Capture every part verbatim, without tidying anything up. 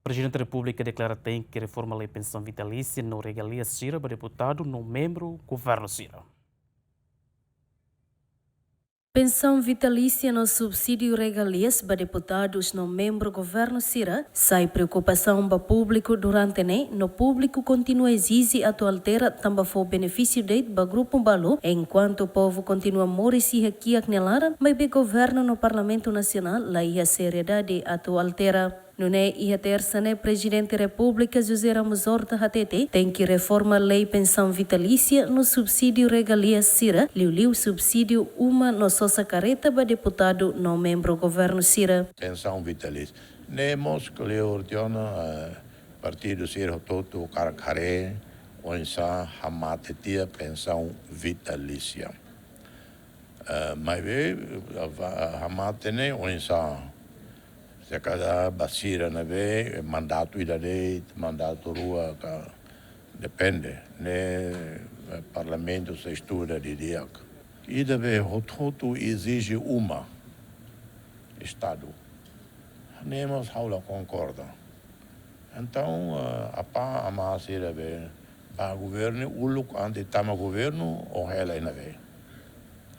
Prezidente Repúblika deklara tenke reforma lei pensaun vitalísia no regalias sira ba deputadu no membru governu sira. Pensaun vitalísia no subsídiu regalias ba deputadus no membru governu sira sai preokupasaun ba públiku durante ne'e, no públiku kontinua ezije atu altera tanba fó benefísiu de'it ba grupu balu, enkuantu povu kontinua moris iha kiak nia laran, maibé governu no Parlamentu Nasionál laiha seriedade atu altera. Nune'e iha tersa ne'e Prezidente Repúblika José Ramos Horta hatete tenke reforma lei pensaun vitalísia no subsídiu regalias sira, liuliu subsídiu uma no sosa kareta ba deputadu no membru governu sira. Pensaun vitalísia. Ne'e mós kleur tiha ona, eh, partidu sira hotu-hotu hakarak haree oinsá hamate tiha pensaun vitalísia. Eh, maibé, eh, va-, hamate ne'e oinsá. Se kada ba sira ne'ebé, eh, mandatu ida de'it, mandatu rua ka, depende. Ne'e, eh, parlamentu sei estuda didi'ak. Ida be hotu-hotu ezije uma Estadu. Ne'e mós ha'u la konkorda. Entaun, eh, apá amá sira be ba governu uluk antes tama governu ou hela iha ne'ebé.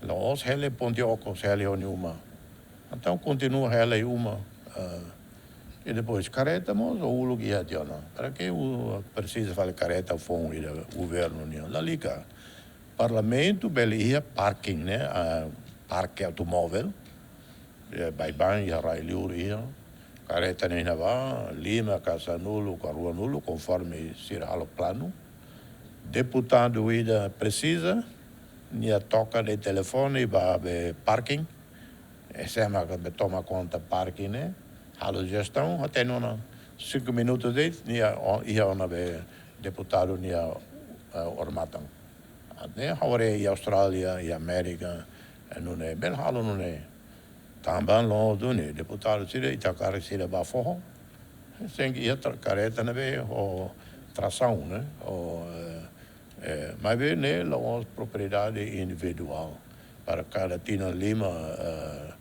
La'ós hela iha ponte okos, hela iha ó-nia uma. Entaun kontinua hela iha uma. Eh, i depois kareta mós ó uluk iha tiha ona. Para que ó presiza fali kareta foun ida governu nian? Lalika. Parlamentu bele iha parking ne'e, ah, parke automóvel. Eh, baibain iha rai-li'ur iha. Kareta ne'e iha ne'ebá, lima ka sanulu ka ruanulu, konforme sira halo planu. Deputadu ida presiza, nia toka de'it telefone ba be parking. Eh, sé mak be toma konta parking ne'e, halo jestaun, hatene ona cinco minutos de'it, nia o-, iha ona be deputadu nia, eh, odamatan. Ne'e ha'u haree iha Austrália, iha Amérika, eh, nune'e, bele halo nune'e. Tanba loos duni, deputadu sira, ita hakarak sira ba foho. Tenke iha tra-, kareta ne'ebé ho trasaun, ne'e? Ho, eh, eh, maibé ne'e la'ós propriedade individuál. Para kada tinan lima, eh,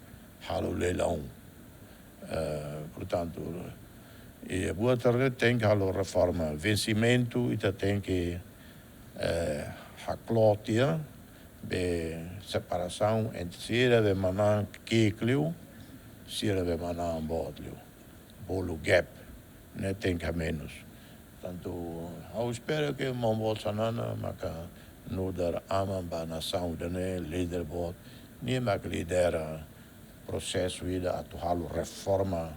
halo leilaun. Eh, portantu, i buat sira ne'e tenke halo reforma. Vensimentu, ita tenke, eh, hakloot tiha, be separasaun entre sira be manán ki'ik liu, sira be manán boot liu. Bolu gap, ne'e tenke hamenus. Portantu, ha'u espera ke maun boot Xanana maka nu'udar aman ba nasaun ida-ne'e, líder boot, nia maka lidera prosesu ida atu halo reforma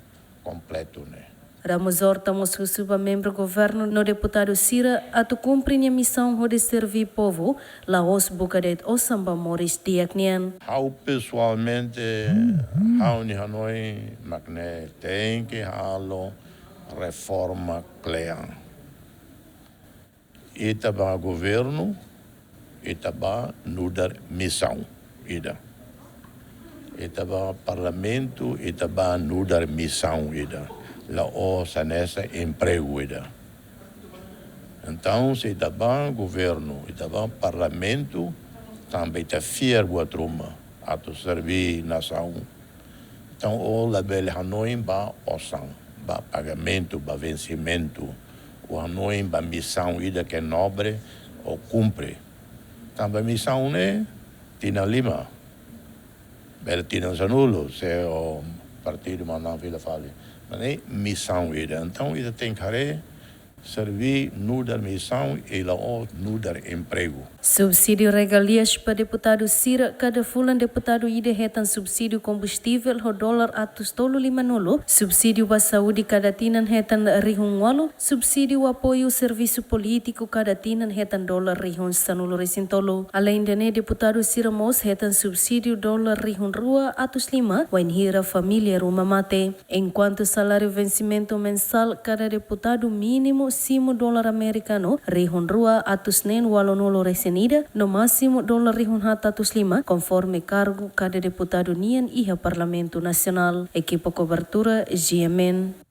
kompletu ne'e. Ramos Horta mós husu ba membru governu no deputadu sira atu kumpre nia misaun hodi serví povu, la'ós buka de'it osan ba moris di'ak nian. Ha'u pesoalmente, ha'u-nia hanoin mak ne'e, tenke halo reforma kle'an. Ita ba governu, ita ba nu'udar misaun ida. Ita ba parlamentu, ita ba nu'udar misaun ida. La'ós hanesan empregu ida. Entaun, se ita ba governu, ita ba parlamentu, tanba ita fiar buat ruma atu serví nasaun. Entaun, ó labele hanoin ba osan, ba pagamentu, ba vensimentu. Ó hanoin ba misaun ida ke nobre, ó kumpre. Tanba misaun ne'e tinan lima, bele tinan sanulu, se ó partidu manán fila fali. Mas ne'e misaun ida. Entaun, ita tenke haree, serví nu'udar misaun i la'ós nu'udar empregu. Subsídiu regalias ba deputadu sira. Kada fulan deputadu ida hetan subsídiu kombustível ho dolar atus tolu limanulu, subsídiu ba saúde kada tinan hetan rihun ualu, subsídiu apoiu servisu polítiku kada tinan hetan dolar rihun sanulu resin tolu. Aleinde ne'e, deputadu sira mós hetan subsídiu dolar rihun rua atus lima, wainhira família ruma mate. Enkuantu saláriu vensimentu mensál kada deputadu mínimu simu dolar amerikanu rihun rua atus neen ualunulu resin ida, no másimu dolar rihun haat atus lima, konforme kargu kada deputadu nian iha Parlamentu Nasionál. Ekipa kobertura, G M N.